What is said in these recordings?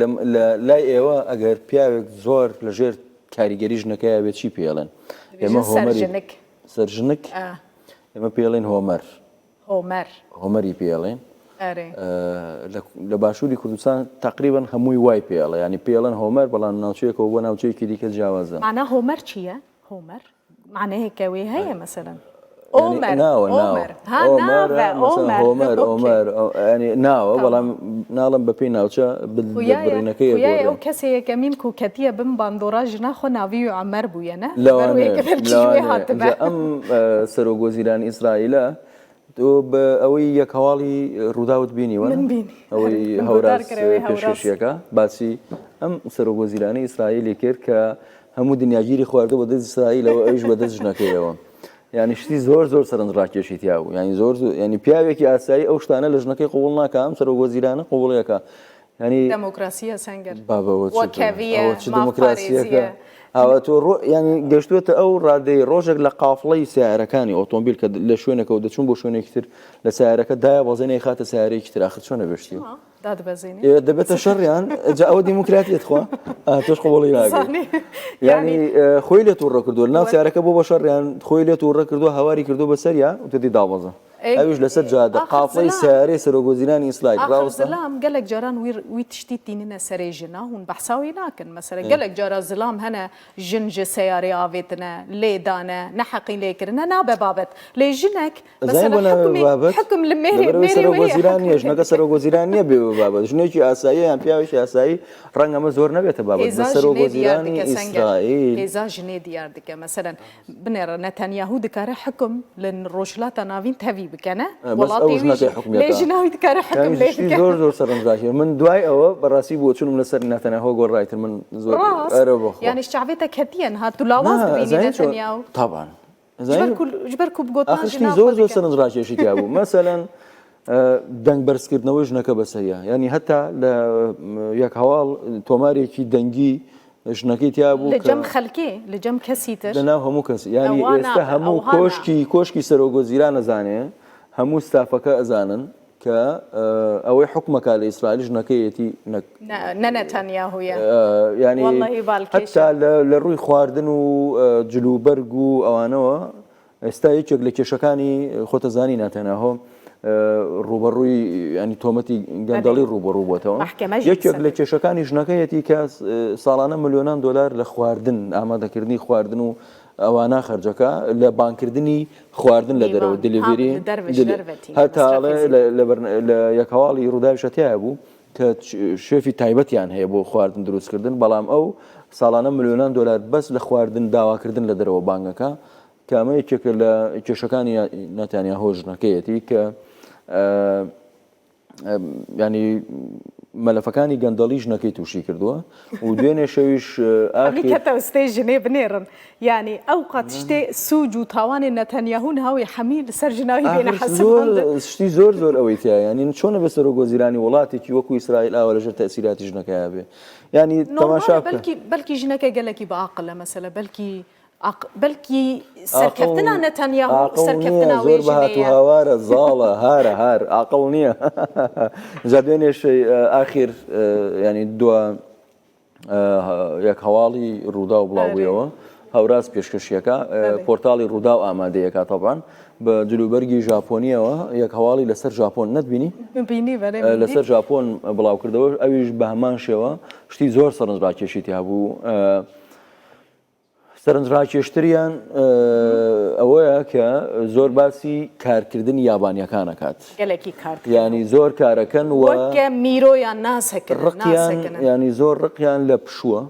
لە لای ئێوە ئەگەر پیاوێک زۆر لە ژێر کاریگەری ژنەکەیا بێت چی پێڵێن؟ ئێمە هۆمەری سەرژنک ئێمە پێڵێن هۆمەر هۆمەر هۆمەری پێڵێن لە باشووری کوردستان تقریبا هەمووی وای پێڵە ینی پێڵەن هۆمەر بەڵام ناوچەیەکەوە بۆ ناوچەیەکی دیکە جیاوازە مانا هۆمەر چییە؟ هۆمەر معنەیەکە وێ هەیە مەسەلەن ئۆمەر ناوە ناوە هۆمەر ئۆمەر ناوە بەڵام ناڵم بەپێی ناوچە بڕینەکەی ئەو کەسێ یەکەمین کو کەتیە بم باندۆرا ژنا خۆ ناوی و عمەر بوویە نە ئەم سەرۆک وەزیرانی ئیسرائیلە تۆ بە ئەوەی یەک هەواڵی ڕووداوت بینیوە؟ من بینی. ئەوەی من هەوراز گۆدار کرەوەی هەوراز. پێشکەشیەکە باسی ئەم سەرۆک وەزیرانی ئیسرائیلی کرد کە هەموو دنیا گیری خواردوە بە دەست ئیسرائیلەوە ئەویش بە دەست ژنەکەیەوە یعنی شتی زۆر زۆر سەرنجڕاکێشی تیا بوو یعنی زۆر زۆر یعنی پیاوێکی ئاسایی ئەو شتانە لە ژنەکەی قبوڵ ناکا ئەم سەرۆک وەزیرانە قبوڵیەکە یعنی دەمۆکراسیە سەنگەر بابە ئەوە چ وەکەڤیە ئەوە چ دموکراسیەکە مافپارێزیە ئاوا تۆ ڕۆ یانی گەشتووەتە ئەو ڕادەی ڕۆژێک لە قافڵەی سیارەکانی ئۆتۆمبیل کە لە شوێنێکەوە دەچوون بۆ شوێنێکی تر لە سیارەکە دایە بەزێنێ خاتە سیارەیەکی تر ئاخر چۆنە بێشتی دادبەزێنێ ئێ دەبێتە شەڕیان جا ئەوە دیموکراتیەت خوا ئا، تۆش قبوڵی ناکەی زانی یانی یانی ئێ، خۆی لێ تووڕە کردووە لەناو سیارەکە بۆ بە شەڕیان خۆی لێ تووڕە کردووە هاواری کردووە بەسەریا وتێتی دابەزە ئەویش لەسەر جادە قافڵەی سەیارەی سەرۆک وەزیرانی ئیسرائیل ڕاوەستا. ئاخر زلام گەلەک جاران وی تشتی تیننە سەرێ ژنا هون بەحسا وی ناکن مەسەلە گەلەک جارا زلام هەنە ژن ژ سەیارێ ئاڤێتنە لێ دانە نەحەقی لێ کرنە نابە بابەت لێ ژنەک ئەزانی مەسەلە بۆ نابێ بە حوکمی بابەت؟ حوکم لە مێرێ لەبەرئەوەی مێرێ سەرۆک وەیە وەزیران حوکم نییە ژنەکە سەرۆک وەزیران نییە بێ بە بابەت ژنێکی ئاساییە یان پیاوێکی ئاسایی ڕەنگە ئەمە زۆر نەبێتە بابەت بە هێزا سەرۆک ژنێ دیار وەزیرانی دکە سەنگەر ئیسرائیل هێزا ژنێ دیار دکە مەسەلەن بنێڕە نەتەنیاهوو دکارە حوکم لە ڕۆژهەلاتا ناڤین تەڤی بکە نە بەس ئەو وەڵاتێ وی ژنەکەی ژی حوکمی لێ ئەکا ژناوی دکارە حوکم یانی لێ شتی بکە. زۆر زۆر سەرنجڕاکێشە من دوای ئەوە بەڕاستی بۆچوونم لەسەر نەتەنیاهۆ گۆڕا ئیتر من زۆر ڕاست ئەرە بەخوا یانیش چاڤێ تە کەتیەن ها تو نا لاواز دبینی ئەزانی چۆن نەتەنیاهوو تەبعەن ژبەر ئەزانی کو ژبەر کو بگۆتنا ئاخر شتی ژنا زۆر خۆ زۆر دکە. سەرنجڕاکێشی تیا بوو مەسەلەن دەنگ بەرزکردنەوەی ژنەکە بەسەریا یانی هەتا لە یەک هەواڵ تۆمارێکی دەنگی ژنەکەی تیا بوو لە جەم خەلکێ لە جەم کەسی تر لە ناو هەموو کەس یانی ئەوا ئێستا نابە هەموو ئەوها نا. کۆشکی کۆشکی سەرۆک وەزیران ئەزانێ هەموو ستافەکە ئەزانن کە ئەوەی حوکمەکا لە ئیسرائیل ژنەکەیەتی نەک نە نە نەتەنیاهویە یانی وەڵڵەهی بالکێشە. هەتا لە ڕووی خواردن و جلوبەرگ و ئەوانەوە ئێستا یەکێک لە کێشەکانی خۆتەزانی ناتەناهۆ ڕوبەڕووی ینی تۆمەتی گەندەڵی ڕوبەڕوو بۆتەوە یەکێک لە کێشەکانی ژنەکەیەتی کە ساڵانە ملیۆنان دلار لە خواردن ئامادەکردنی خواردن و ئەوانە خرجەکە لە بانکردنی خواردن لە دەرەوە delivery هەتاڵێ لە یەک هەواڵی ڕووداویشە تایە بوو کە شێفی تایبەتیان هەیە بۆ خواردن دروستکردن بەڵام ئەو ساڵانە ملیۆنان دلار بەس لە خواردن داواکردن لە دەرەوە بانگەکە کە ئەمە یەکێکە لە کێشەکانی ناتانیاهۆ ژنەکەیەتی کە ینی مەلەفەکانی گەندەڵی ژنەکەی تووشی کردووە و دوێنێ شەویش ئاخیکەتەوستێ ژنێ بنێڕن ینی ئەو قەت شتێ سوج و تاوانێ نەتەنیاهون هاوی حەمی لەسەر ژناوی بێنە شتی زۆر زۆر ئەوەی تیا ینی چۆنە بە سەرۆک وەزیرانی وڵاتێکی وەکو ئیسرائیل ئاوە لەژێر تەسیراتی ژنەکەیا بێ ینی تەماشا بەلکی ژنەکە گەلەکی بە عاقلە مەسەلە بەلکی ئاق بەلکی سەرکەفتنا نەتەنیاهو ئاقڵ نییە سەرکەفتنا زۆر بە هات و وێژنەیە. هاوارە زاڵە هارە هار ئاقڵ نییە جا دوێنێش ئاخیر ینی دوا یەک هەواڵی ڕووداو بڵاو ئەرێ. بوویەوە هەوراز پێشکەشیەکە بەڵێ. پۆرتاڵی ڕووداو ئامادەیەکە تەبان بە جلوبەرگی ژاپۆنیەوە یەک هەواڵی لەسەر ژاپۆن نەتبینی بینی بەرێ من لەسەر دیت. ژاپۆن بڵاو کردەوە ئەویش بە هەمان شێوە شتی زۆر سەرنجڕاکێشی تیا بوو سەرنجڕاکێشتریان ئەوەیە کە زۆر باسی کارکردنی یابانیەکان ئەکات. گەلەکی کار دکەن. یانی زۆر کارەکەن و وەکە میرۆیان ناسەکنن ڕقیان ناسەکنن. یانی زۆر ڕقیان لە پشووە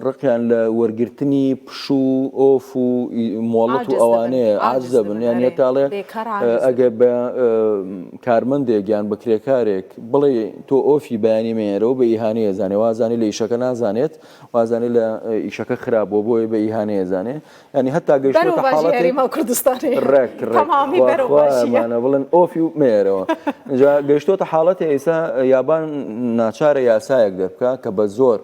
ڕقیان لە وەرگرتنی پشوو off و مۆڵەت و عاجز دەبن ئەوانەیە عاجز عاجز دەبن دەبن یانی ئەرێ هەتا ئەڵێ بێکار عاجز ئەگەر دەبن. بە کارمەندێک یان بە کرێکارێک بڵێ تۆ off ی بەیانی مەیەرەوە بە ئیهانەیە زانێ وازانێ لە ئیشەکە نازانێت وازانێ لە ئیشەکە خراپ بووە بۆیە بە ئیهانەیە زانێ یعنی هەتا گەیشتووەتە بەرەو باشی حاڵەتێک هەرێما کوردستانی ڕێک ڕێک تەمامی خوا بەرەو خوا باشیە ئەمانە بڵێن off ی و مەیەرەوە جا گەیشتووەتە حاڵەتێ ئێستا یابان ناچارە یاسایەک دەربکا کە بە زۆر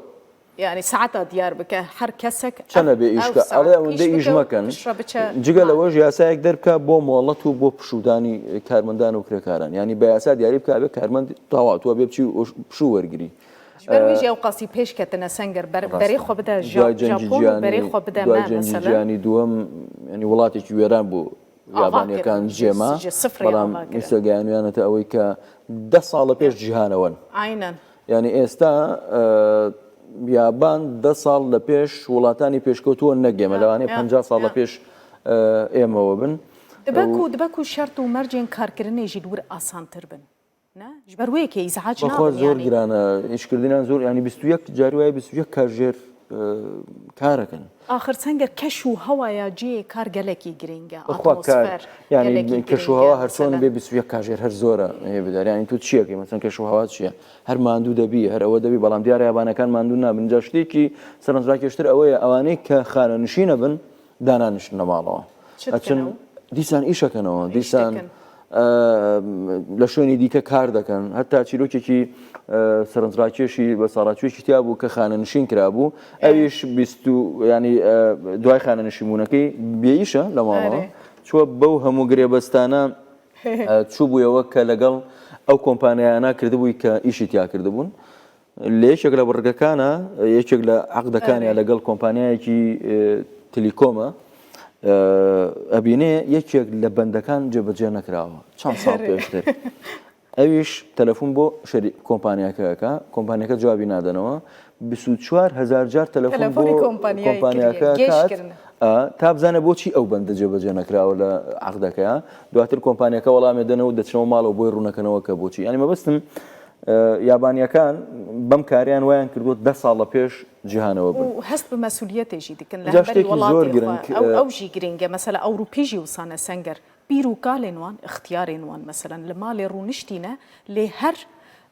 یعنی سەعاتا دیار بکە هەر کەسێک ئەف چەنە بێ ئیش ئەو کە ئەڵێ سەعات ئەوەندە ئیش ئیش بکە و مەکەن پشڕە بچە جگە ماڵ لەوەش یاسایەک دەربکا بۆ مۆڵەت و بۆ پشوودانی کارمەندان و کرێکاران یعنی بە یاسا دیاری بکا بێ کارمەند تەواو تۆ بێ بچی پشوو وەرگری. Ji ber wê jî ew qasî pêş ketine senger berê xwe bide Japon û berê xwe bide me mesela. دوای جەنگی جیهانی دووەم یانی وڵاتێکی وێران بوو یابانیەکان جێما بەڵام ئێستا گەیانویانەتە ئەوەی کە دە ساڵ لە پێش جیهانەوەن. ئاینەن. یانی ئێستا یابان دە ساڵ لە پێش وڵاتانی پێشکەوتووە نەک ئێمە لەوانەیە 50 ساڵ لە پێش ئێمەوە بن. دبەک و دبەک و شەرت و مەرجێن کارکردنێ ژی لور ئاسانتر بن. نا ji ber wê yekê îzaac بەخوا nabin زۆر yanî. گرانە ئیشکردنیان زۆر ینی 21 جاری وایە 21 کاژێر کارەکەن. ئاخر سەنگەر کەش و هەوایا جێ کار گەلەکی گرینگە بەخوا کار ئاتمۆسفەر یعنی گەلەکی کەش و گرینگە هەوا هەرچۆن مەسەلەن. بێ 21 کاژێر هەر زۆرە هێ بدار یعنی تۆ چیەکەی مەسەن کەش و هەوا چییە هەر ماندوو دەبی هەر ئەوە دەبی بەڵام دیارە یابانەکان ماندوو نابن جا شتێکی سەرنجڕاکێشتر ئەوەیە ئەوانەی کە خانەنشینە بن دانانیشن لە ماڵەوە چ ئەچن دکەنەوە؟ دیسان ئیشەکەنەوە ئیش دیسان دەکەن. لە شوێنی دیکە کار دەکەن هەتا چیرۆکێکی سەرنجڕاکێشی بە ساڵاچوویەکی تیا بوو کە خانەنشین کرابوو ئەویش بیست و ینی دوای خانەنشینبوونەکەی بێئیشە لە ماڵەوە چووە بەو هەموو گرێبەستانە چوو بوویەوە کە لەگەڵ ئەو کۆمپانیایانە کردبووی کە ئیشی تیا کردبوون لە یەکێک لە بڕگەکانە یەکێک لە عقدەکانیان لەگەڵ کۆمپانیایەکی تلیکۆمە ئەبینێ یەکێک لە بەندەکان جێبەجێ نەکراوە چەند ساڵ پێشتر ئەویش تەلەفۆن بۆ شەری کۆمپانیاکەکە کۆمپانیەکە جوابی نادەنەوە 24 هزار جار تەلەفۆن بۆ کۆمپانیاکە تا بزانە بۆچی ئەو بەندە جێبەجێ نەکراوە لە عقدەکەیە دواتر کۆمپانیەکە وەڵامێ دەنەوە دەچنەوە ماڵەوە بۆی ڕوونەکەنەوە کە بۆچی ینی مەبەستم یابانیەکان بەم کاریان وایان کردووە دە ساڵ لە پێش جیهانەوە بن. و هەست بە مەسولیەتێ ژی دکن لە جا هەمبەری شتێکی زۆر وەڵاتێ خوە گرنگ ئەو ئەو ژی گرنگە مەسەلە ئەوروپی ژی وسانە سەنگەر پیر و کالێن وان ئختیارێن وان مەسەلەن لە مالێ ڕوونشتینە لێ هەر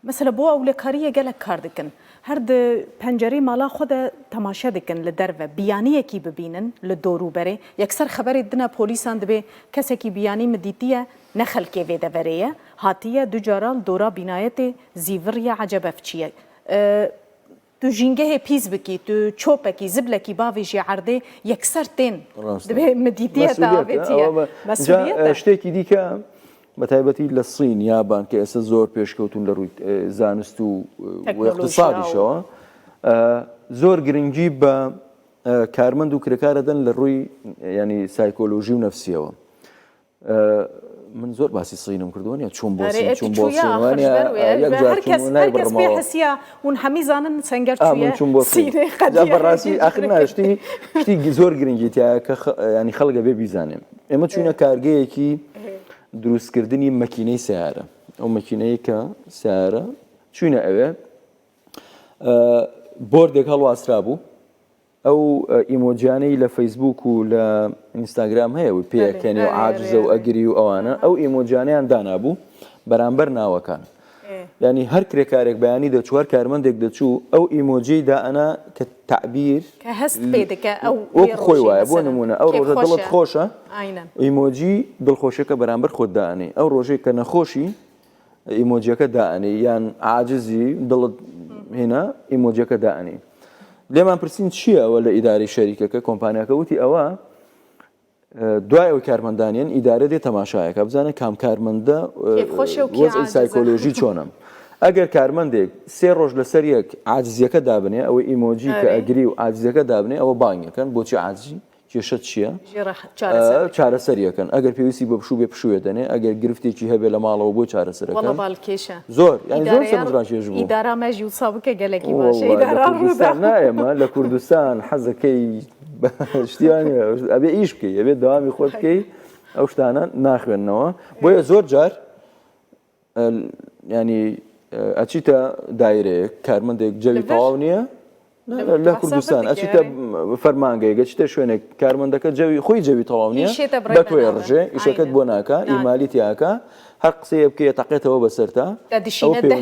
مەسەلە بۆ ئەولەکاریە گەلەک کار دکن هەر د پەنجەرەی مالا خوە دە تەماشە دکن لە دەرڤە بیانیەکی ببینن لە دۆروبەرێ یەکسەر خەبەرێ دنە پۆلیسان دبێ کەسەکی بیانی من دیتیە نە خەلکێ ڤێ دەڤەرێیە هاتیە دو جارا li dora bînayetê zîvirriye eceb ev çi ye? Tu jîngehê pîs bikî, tu çopekî, ziblekî bavêjî erdê yekser tên. Dibê min dîtiye te avêtiye. Mesûliyet e. شتێکی دیکە بە تایبەتی لە سین یابان کە ئێستا زۆر پێشکەوتون لە ڕووی زانست و اقتصادیشەوە زۆر گرنگی بە کارمەند و کرێکارەدەن لە ڕووی ینی سایکۆلۆژی و نەفسیەوە. من زۆر باسی سینم کردووە نیە چوم بۆ سین چوم بۆ سین وانە یەک جار چوم و نایبڕمەوە. حسیا هون هەمی زانن سەنگەر من چوم بۆ سین جا بەڕاستی ئاخر نا شتی شتی زۆر گرنگی تایە کە ینی خەڵک ئەبێ بیزانێ ئێمە چوینە کارگەیەکی دروستکردنی مەکینەی سیارە ئەو مەکینەیە کە سیارە چوینە ئەوێ بۆردێک هەڵواسرا بوو ئەو ئیمۆجیانەی لە فەیسبووک و لە ئینستاگرام هەیە و پێکەنی و عاجزە و ئەگری و ئەوانە ئەو ئیمۆجیانەیان دانابوو بەرامبەر ناوەکان ینی هەر کرێکارێک بەیانی دەچوو هەر کارمەندێک دەچوو ئەو ئیمۆجیی دائەنا کە تەعبیر کە هەست پێ دەکە ئەو وەک خۆی وایە بۆ نمونە ئەو ڕۆژە دڵت خۆشە ئیمۆجی دڵخۆشیەکە بەرامبەر خۆت دائەنێ ئەو ڕۆژەی کە نەخۆشی ئیمۆجیەکە دائەنێی یان عاجزی دڵت هینا ئیمۆجیەکە دائەنێی لێمان پرسین چییە ئەوە لە ئیدارەی شەریکەکە کۆمپانیاکە وتی ئەوە دوای ئەوەی کارمەندانیان ئیدارە دێ تەماشایەکە بزانە کام کارمەندە وەزعی سایکۆلۆژی چۆنە ئەگەر کارمەندێک سێ ڕۆژ لەسەر یەک عاجزیەکە دابنێ ئەوەی ئیمۆجی کە ئەگری و عاجزیەکە دابنێ ئەوە بانگەکەن بۆچی عاجزی کێشەت چییە؟ چارەسەری ئەکەن ئەگەر پێویستی بە پشوو بێ پشووێ دەنێ ئەگەر گرفتێکی هەبێ لە ماڵەوە بۆی چارەسەر وەڵا ئەکەن بالکێشە زۆر یانی زۆر ئیدارەیە سەرنجڕاکێش بوو ئیدارا مەژی وسا بکە گەلەکی باشە وەڵا لە ئیدارا ڕوودا کوردستان نا ئێمە لە کوردستان حەزەکەی شتیان ئەبێ ئیش بکەی ئەبێ دەوامی خۆت بکەی ئەو شتانە ناخوێننەوە بۆیە زۆر جار ینی ئەچیتە دایرەیەک کارمەندێک جەوی تەواو نییە لە کوردستان ئەچیتە فەرمانگەیەک ئەچیتە شوێنێک کارمەندەکە جەوی خۆی جەوی تەواو نییە بە تۆی ڕژێ ئیشەکەت بۆ ناکە ئیمالی تیاکە هەر قسەیە بکەیە تەقێتەوە بەسەرتا تەدشینە دە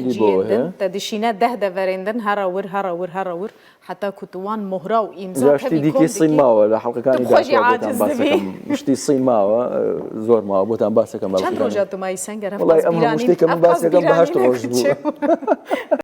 تەدشینە دە دەڤەرێندن هەرە ور هەرە ور هەرە ور حتا کو تو وان مۆهرا و ئیمزا جا شتی تەڤی دیکەی کۆم سین دکەی ماوە لە تو حەڵقەکانی خۆشی داهاتووە بۆتان عاجز باس دبی. دەکەم شتی سین ماوە زۆر ماوە بۆتان باس دەکەم چەند بەڵکەکانی ڕۆژە تو مای سەنگەر وەڵای ئەفقاس ئەم هەموو بیرانین شتێک کە من باس ئەفقاس دەکەم بە هەشت بیرانینە ڕۆژ کو بوو چێ بوو.